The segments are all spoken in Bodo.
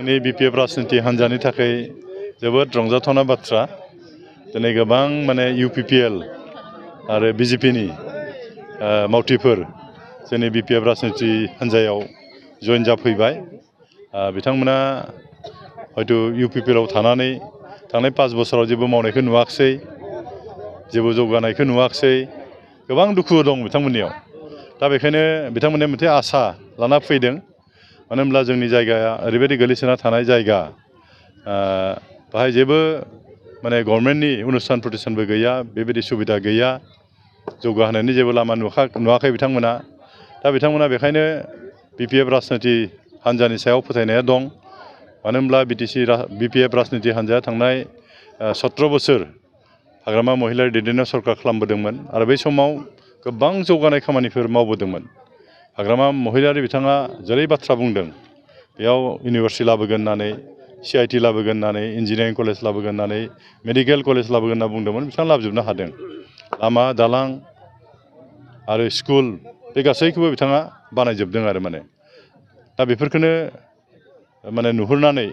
जोंनि बिपिएफ राजनिति हान्जानि थाखाय जोबोद रंजाथावना बाथ्रा दिनै गोबां माने इउपिपिएल आरो बिजेपिनि मावथिफोर जोंनि बिपिएफ राजनिति हान्जायाव जइन जाफैबाय बिथांमोना हयथ' इउपिपिएलआव थानानै थांनाय 5 बोसोराव जेबो मावनायखौ नुवाखिसै जेबो जौगानायखौ नुवाखिसै गोबां दुखु दं बिथांमोननियाव दा बेखायनो बिथांमोननि मोनसे आसा लाना फैदों मानो होनब्ला जोंनि जायगाया ओरैबायदि गोलैसोना थानाय जायगा बाहाय जेबो माने गभर्नमेन्टनि अनुस्थान प्रतिष्ठानबो गैया बेबायदि सुबिदा गैया जौगाहोनायनि जेबो लामा नुवाखै बिथांमोना दा बिथांमोना बेखायनो बिपिएफ राजनिति हान्जानि सायाव फोथायनाया दं मानो होनब्ला बिपिएफ राजनिति हान्जाया थांनाय 17 बोसोर हाग्रामा महिलारि दैदेननायाव सरकार खालामबोदोंमोन आरो बै समाव गोबां जौगानाय खामानिफोर मावबोदोंमोन हाग्रामा महिलारि बिथाङा जेरै बाथ्रा बुंदों बेयाव इउनिभार्सिटि लाबोगोन होननानै CIT लाबोगोन होननानै इन्जिनियारिं कलेज लाबोगोन होननानै मेडिकेल कलेज लाबोगोन होनना बुंदोंमोन बिथाङा लाबोजोबनो हादों लामा दालां आरो स्कुल बे गासैखौबो बिथाङा बानायजोबदों आरो माने दा बेफोरखौनो माने नुहुरनानै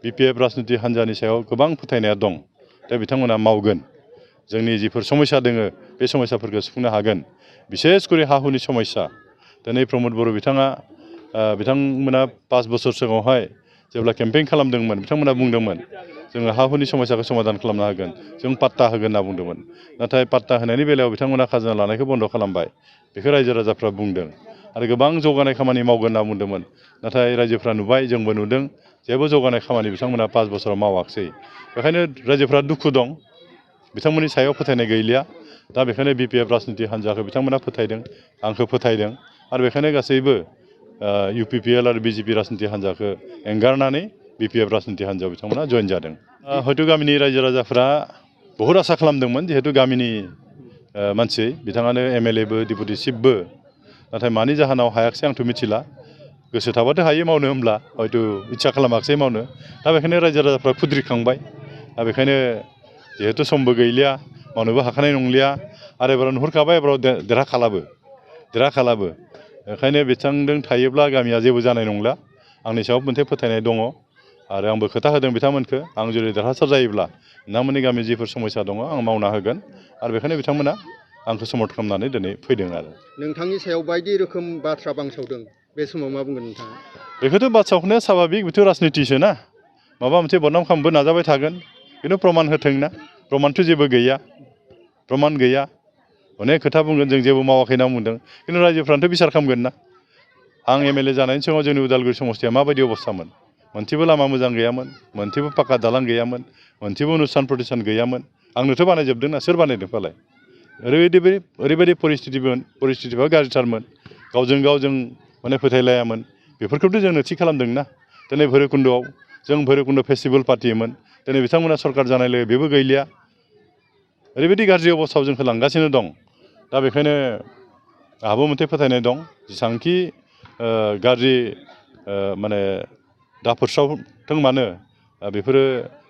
बिपिएफ राजनिति हान्जानि सायाव गोबां फोथायनाया दं दा बिथांमोना मावगोन जोंनि जिफोर समस्या दोङो बे समस्याफोरखौ सुफुंनो हागोन बिसेसकरि हा हुनि समस्या दिनै प्रमद बर' बिथांमोना 5 बोसोर सिगाङावहाय जेब्ला केम्पेइन खालामदोंमोन बिथांमोना बुंदोंमोन जोङो हा हुनि समस्याखौ समाधान खालामनो हागोन जों पाट्टा होगोन होनना बुंदोंमोन नाथाय पाट्टा होनायनि बेलायाव बिथांमोना खाजोना लानायखौ बन्द खालामबाय बेखौ रायजो राजाफ्रा बुंदों आरो गोबां जौगानाय खामानि मावगोन होनना बुंदोंमोन नाथाय रायजोफ्रा नुबाय जोंबो नुदों जेबो जौगानाय खामानि बिथांमोना 5 बोसोराव मावाखिसै बेखायनो रायजोफ्रा दुखु दं बिथांमोननि सायाव फोथायनाय गैलिया दा बेखायनो बिपिएफ राजनिति हान्जाखौ बिथांमोना फोथायदों आंखौ फोथायदों आरो बेखायनो गासैबो इउपिपिएल आरो बिजेपि राजनिति हान्जाखौ एंगारनानै बिपिएफ राजनिति हान्जायाव बिथांमोना जइन जादों हयथ' गामिनि रायजो राजाफ्रा बहुद आसा खालामदोंमोन जिहेतु गामिनि मानसि बिथाङानो MLAबो डेपुटि चिफबो नाथाय मानि जाहोनाव हायाखिसै आंथ' मिथिला गोसो थाबाथ' हायो मावनो होमब्ला हयथ' इच्छा खालामाखिसै मावनो दा बेखायनो रायजो राजाफ्रा खुद्रिखांबाय दा बेखायनो जिहेतु समबो गैलिया मावनोबो हाखानाय नंलिया आरो एबाराव नुहुरखाबाय एबाराव देरहाखालाबो ओंखायनो बिथांजों थायोब्ला गामिया जेबो जानाय नंला आंनि सायाव मोनसे फोथायनाय दङ आरो आंबो खोथा होदों बिथांमोनखौ आं जुदि देरहासार जायोब्ला नोंथांमोननि गामि जिफोर समस्या दङ आं मावना होगोन आरो बेखायनो बिथांमोना आंखौ समर्थ खालामनानै दिनै फैदों आरो नोंथांनि सायाव बायदि रोखोम बाथ्रा बांसावदों बे समाव मा बुंगोन नोंथाङा बेखौथ' बाथ्राखौनो स्वाभाबिक बेथ' राजनितिसो ना माबा मोनसे बदनाम खालामबो नाजाबाय थागोन खिन्थु प्रमान होथोंना प्रमानथ' जेबो गैया प्रमान गैया अनेक खोथा बुंगोन जों जेबो मावाखै होनना बुंदों खिन्थु रायजोफ्रानोथ' बिसार खालामगोन ना आं MLA जानायनि सिगाङाव जोंनि उदालगुरि समस्तिया माबायदि अबस्थामोन मोनसेबो लामा मोजां गैयामोन मोनसेबो पाक्का दालां गैयामोन मोनसेबो अनुस्थान प्रतिष्ठान गैयामोन आंनोथ' बानायजोबदोंना सोर बानायदों फालाय ओरैबायदि परिस्थितिबा गाज्रिथारमोन गावजों गाव जों माने फोथायलायामोन बेफोरखौथ' जोंनो थि खालामदोंना दिनै भैरबकुन्द'आव जों भैरबकुन्द' फेस्टिभेल फाथियोमोन दिनै बिथांमोना सरकार जानाय लोगो बेबो गैलिया ओरैबायदि गाज्रि अबस्थायाव जोंखौ लांगासिनो दं दा बेखायनो आंहाबो मोनसे फोथायनाय दं जेसेबांखि गाज्रि माने दाफोरसावथों मानो बेफोरो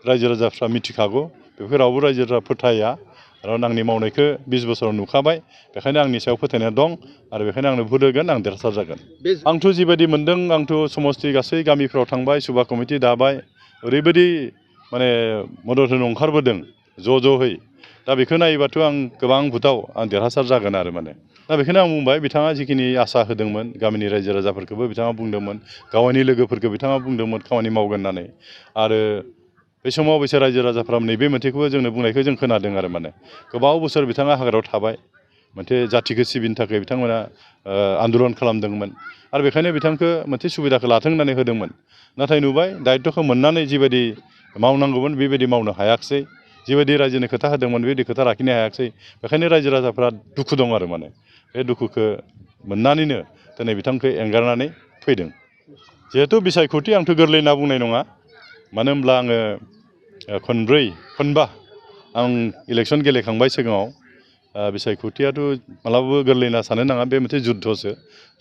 रायजो राजाफ्रा मिथिखागौ बेफोरखौ रावबो रायजो राजा फोथाया आरो आंनि मावनायखौ 20 बोसोराव नुखाबाय बेखायनो आंनि सायाव फोथायनाय दं आरो बेखायनो आंनो भोट होगोन आं देरहासार जागोन आंथ' जिबायदि मोन्दों आंथ' समस्ति गासै गामिफ्राव थांबाय सुबा कमिटि दाबाय ओरैबायदि माने मदद होनो ओंखारबोदों ज'है दा बेखौ नायोबाथ' आं गोबां भोटआव आं देरहासार जागोन आरो माने दा बेखायनो आं बुंबाय बिथाङा जिखिनि आसा होदोंमोन गामिनि रायजो राजाफोरखौबो बिथाङा बुंदोंमोन गावनि लोगोफोरखौ बिथाङा बुंदोंमोन खामानि मावगोन होननानै आरो बे समाव बिसोर रायजो राजाफ्रा नैबे मोनसेखौबो जोंनो बुंनायखौ जों खोनादों आरो माने गोबाव बोसोर बिथाङा हाग्रायाव थाबाय मोनसे जाथिखौ सिबिनो थाखाय बिथांमोना आन्दलन खालामदोंमोन आरो बेखायनो बिथांखौ मोनसे सुबिदाखौ लाथों होननानै होदोंमोन नाथाय नुबाय दायित्वखौ मोननानै जिबायदि मावनांगौमोन बेबायदि मावनो हायाखिसै जिबायदि रायजोनि खोथा होदोंमोन बेबायदि खोथा लाखिनो हायाखिसै बेखायनो रायजो राजाफ्रा दुखु दं आरो माने बे दुखुखौ मोननानैनो दिनै बिथांखौ एंगारनानै फैदों जिहेतु बिसायख'थि आंथ' गोरलै होनना बुंनाय नङा मानो होनब्ला आङो खनबा आं इलेक्सन गेलेखांबाय सिगाङाव बिसायख'थियाथ' मालाबाबो गोरलै होनना साननो नाङा बे मोनसे जुद्ध'सो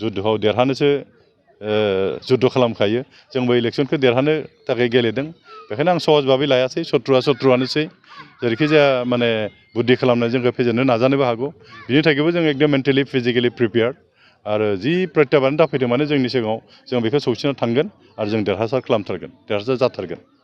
जुद्ध'आव देरहानोसो जुद्ध' खालामखायो जोंबो इलेक्सनखौ देरहानो थाखाय गेलेदों बेखायनो आं सहज भाबै लायासै शत्रुआनोसै जेरैखि जाया माने बुद्धि खालामनानै जोंखौ फेजेननो नाजानोबो हागौ बिनि थाखायबो जों एकदम मेन्टेलि फिजिकेलि प्रिपेयार्ड आरो जि प्रत्याबान दाफैदों माने जोंनि सिगाङाव जों बेखौ सौसिना थांगोन आरो जों देरहासार खालामथारगोन देरहासार जाथारगोन